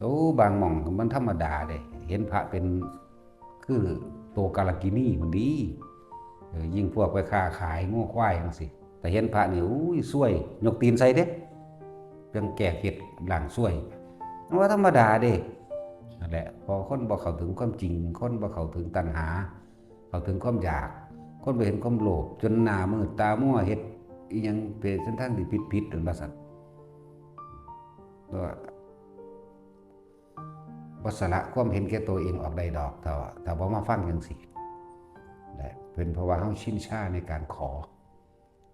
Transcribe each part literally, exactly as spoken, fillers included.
โตบางหม่องมันธรรมดาเด้ เห็นพระเป็นคือโตกาลกินีมันดี เออ ยิ่งพวกไปค้าขายงัวควายจังซี่ แต่เห็นพระนี่ อุ้ย ซวย ยกตีนใส่เด้ เพียงแก้เคล็ดล้างซวย มันว่าธรรมดาเด้ นั่นแหละ พอคนบ่เข้าถึงความจริง คนบ่เข้าถึงตัณหา เข้าถึงความอยาก คนบ่เห็นความโลภ จนหน้ามืดตามัว เฮ็ดอิหยังเป็นเส้นทางที่ผิดๆ นั่นว่าซั่น ก็บ่สละความเห็นแก่ตัวเองออกได้ดอก ถ้า ถ้าบ่มาฟังจังซี่ และเป็นเพราะว่าเฮาชินชาในการขอ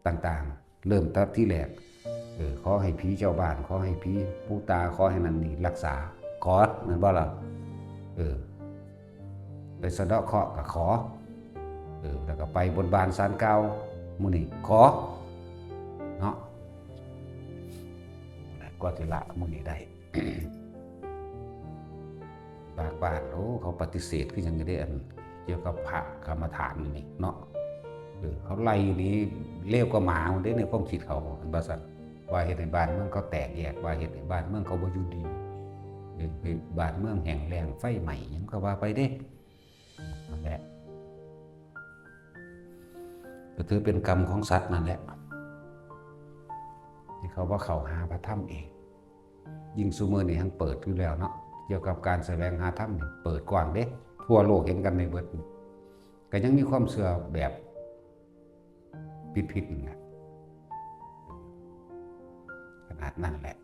ต่างๆ เริ่มแต่ที่แรก เออ ขอให้ผีเจ้าบ้าน ขอให้ผีปู่ตา ขอให้นั่นนี่รักษา ขอ แม่นบ่ล่ะ เออ ไปสะเดาะเคราะห์ก็ขอ เออ แล้วก็ไปบนบานศาลกล่าว มื้อนี้ขอ เนาะ ก็สิละมื้อนี้ได้ บางบ้าน โอ้ เขาปฏิเสธคือหยังเด้ อันเกี่ยวกับพระกรรมฐานนี่เนาะ เออ เขาไล่นี่เลวกว่าหมาเด้ ในความคิดเขา เห็นบ่ซั่น ว่าเฮ็ดให้บ้านเมืองเขาแตกแยก ว่าเฮ็ดให้บ้านเมืองเขาบ่อยู่ดี เออ ให้บ้านเมืองแห้งแล้ง ไฟไหม้หยังก็ว่าไปเด้ นั่นแหละ ก็ถือเป็นกรรมของสัตว์นั่นแหละ ที่เขาบ่เข้าหาพระธรรมเอง ยิ่งซุมื้อนี้แฮ่งเปิดอยู่แล้วเนาะ เกี่ยวกับการแสวงหาธรรมนี่เปิดกว้างเด้ ทั่วโลกเห็นกันในเบิด ก็ยังมีความเชื่อแบบผิดๆ นั่นแหละ ขนาดนั้นแหละ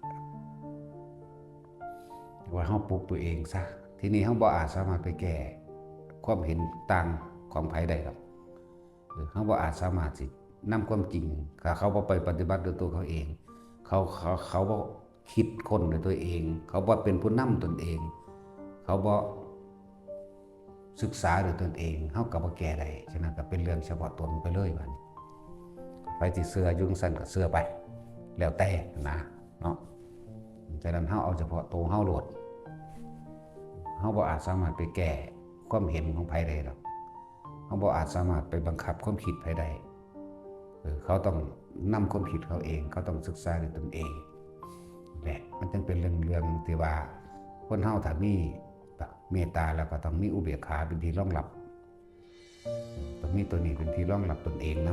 ว่าเฮาปลุกตัวเองซะ ทีนี้เฮาบ่อาจสามารถไปแก้ความเห็นต่างของไผได้ดอก เออ เฮาบ่อาจสามารถสินำความจริง ถ้าเขาบ่ไปปฏิบัติด้วยตัวเขาเอง เขา เขา เขาบ่คิดค้นด้วยตัวเอง เขาบ่เป็นผู้นำตนเอง เขาบ่ศึกษาด้วยตนเอง เฮาก็บ่แก้ได้ ฉะนั้นก็เป็นเรื่องเฉพาะตนไปเลยบัดนี้ ไผสิเชื่ออยู่จั่งซั่นก็เชื่อไป แล้วแต่นะ เนาะ ฉะนั้นเฮาเอาเฉพาะตัวเฮาโลด เฮาบ่อาจสามารถไปแก้ความเห็นของไผได้ดอก เฮาบ่อาจสามารถไปบังคับความคิดไผได้ เออ เขาต้องนำความคิดเขาเอง เขาต้องศึกษาด้วยตนเอง และมันจึงเป็นเรื่อง เรื่องที่ว่า คนเฮาถ้ามีเมตตาแล้วก็ต้องมีอุเบกขาเป็นที่รองรับ ต้องมีตัวนี้เป็นที่รองรับตนเองน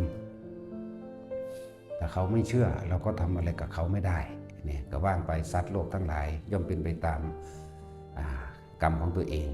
ำ ถ้าเขาไม่เชื่อ เราก็ทำอะไรกับเขาไม่ได้ เนี่ย ก็ว่างไป สัตว์โลกทั้งหลายย่อมเป็นไปตาม อ่า กรรมของตัวเอง